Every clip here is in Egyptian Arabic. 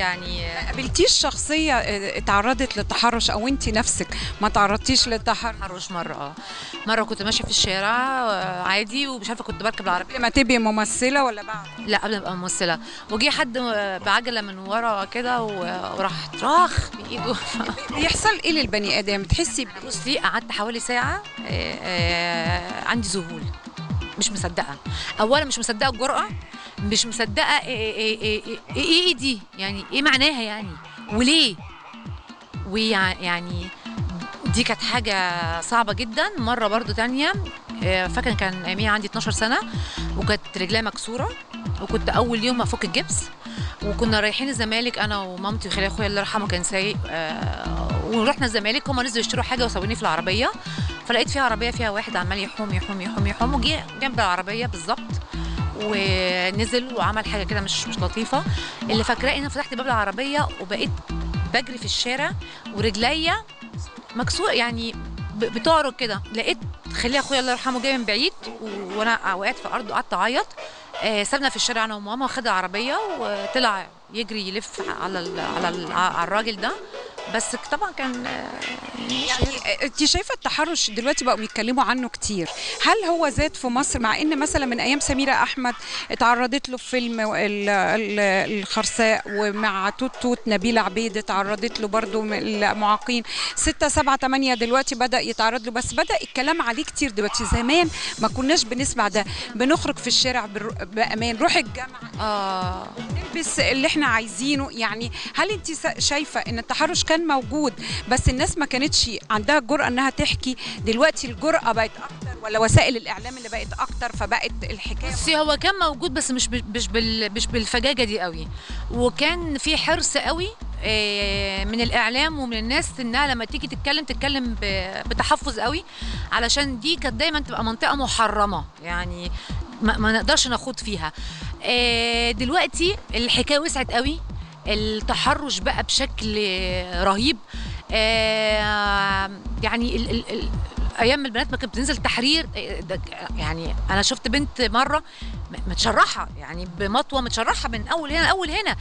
يعني. ما قابلتيش شخصية اتعرضت للتحرش او انت نفسك ما تعرضتيش للتحرش؟ مرة مرة كنت ماشية في الشارع عادي ومش عارفه كنت بركب العربية. قبل ما تبقي ممثلة ولا بعد؟ لا قبل ما ابقى ممثلة، وجي حد بعجله من ورا كده وراح طراخ بايده. بيحصل ايه للبني ادم؟ تحسي؟ بصي قعدت حوالي ساعة عندي ذهول، مش مصدقه. اولا مش مصدقه الجرأة، مش مصدقه ايه ايه ايه ايه, إيه دي يعني، ايه معناها يعني وليه، ويعني دي كانت حاجة صعبة جدا. مرة برضو تانية فاكره كان اياميها عندي 12 سنة وكانت رجلي مكسورة، وكنت اول يوم افك الجبس، وكنا رايحين الزمالك انا ومامتي وخالي اخويا الله يرحمه كان سايق، ورحنا الزمالك، هما نزلوا يشتروا حاجة وسابوني في العربية، فلقيت فيها عربية فيها واحد عمال يحوم يحوم يحوم يحوم، وجه جنب العربية بالظبط ونزل وعمل حاجة كده مش لطيفة. اللي فاكراه ان انا فتحت باب العربية وبقيت بجري في الشارع ورجليا مكسورة يعني بتعرج كده، لقيت خلي اخويا الله يرحمه جاي من بعيد وانا وقعت في الارض وقعدت اعيط. سابنا في الشارع انا وماما، خد العربية وطلع يجري يلف على على الراجل ده. بس طبعا كان يعني انت شايفه التحرش دلوقتي بقوا بيتكلموا عنه كتير، هل هو زاد في مصر؟ مع ان مثلا من ايام سميرة احمد اتعرضت له في فيلم الخرساء، ومع توت توت نبيلة عبيد اتعرضت له برضه المعاقين، 6 7 8 دلوقتي بدا يتعرض له، بس بدا الكلام عليه كتير دلوقتي. زمان ما كناش بنسمع ده، بنخرج في الشارع بامان، نروح الجامعة نلبس اللي احنا عايزينه. يعني هل انت شايفه ان التحرش كان موجود بس الناس ما كانتش عندها الجرأة انها تحكي؟ دلوقتي الجرأة بقت اكتر ولا وسائل الاعلام اللي بقت اكتر فبقت الحكاية؟ بصي هو كان موجود بس مش بالفجاجه دي قوي، وكان في حرص قوي من الاعلام ومن الناس انها لما تيجي تتكلم بتحفظ قوي، علشان دي كانت دايما تبقى منطقة محرمة يعني ما نقدرش نخوض فيها. دلوقتي الحكاية وسعت قوي، التحرش بقى بشكل رهيب. يعني ال ال ايام البنات ما كانت بتنزل تحرير، يعني انا شفت بنت مرة متشرحه يعني بمطوه متشرحه من اول هنا اول هنا،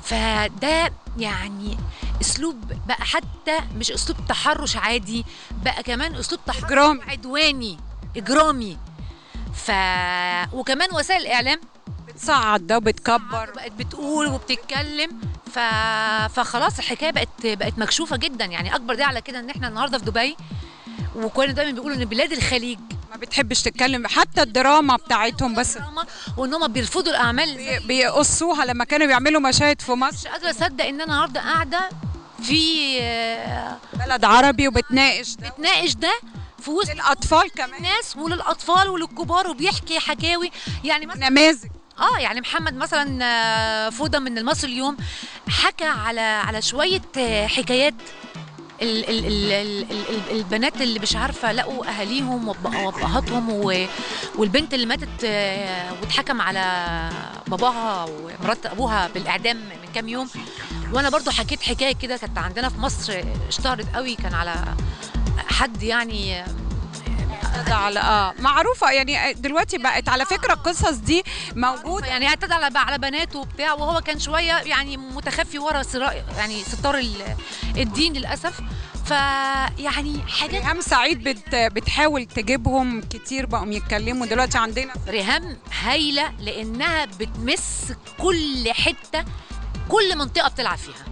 فده يعني اسلوب بقى حتى مش اسلوب تحرش عادي، بقى كمان اسلوب تحرش عدواني اجرامي. وكمان وسائل الاعلام بتصعد ده وبتكبر، بقت بتقول وبتتكلم، فخلاص الحكاية بقت مكشوفة جدا. يعني اكبر ده على كده ان احنا النهارده في دبي، وكل دايما بيقولوا ان بلاد الخليج ما بتحبش تتكلم حتى الدراما بتاعتهم، بس وان هم بيرفضوا الاعمال بيقصوها لما كانوا بيعملوا مشاهد في مصر. مش قادرة اصدق ان انا النهارده قاعدة في بلد عربي وبتناقش ده، بتناقش ده في وسط الاطفال كمان، الناس وللاطفال وللكبار، وبيحكي حكاوي يعني مثلا نماذج. يعني محمد مثلا فوده من المصري اليوم حكى على شوية حكايات ال ال ال ال البنات اللي مش عارفه لقوا اهاليهم وابهاتهم، والبنت اللي ماتت واتحكم على باباها ومرات ابوها بالاعدام من كام يوم. وانا برضو حكيت حكاية كده كانت عندنا في مصر اشتهرت قوي، كان على حد يعني على معروفة يعني دلوقتي بقت على فكرة القصص دي موجودة، يعني اعتدى على بناته وبتاع، وهو كان شوية يعني متخفي ورا يعني ستار الدين للاسف. فيعني حاجات ريهام سعيد بتحاول تجيبهم كتير، بقوا يتكلموا دلوقتي عندنا. ريهام هايلة لانها بتمس كل حتة، كل منطقة بتلعب فيها،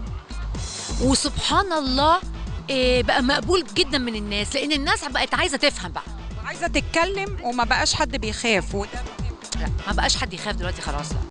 وسبحان الله بقى مقبول جدا من الناس، لان الناس بقت عايزه تفهم بقى، عايزه تتكلم، وما بقاش حد بيخاف، وده لا ما بقاش حد يخاف دلوقتي خلاص. لا.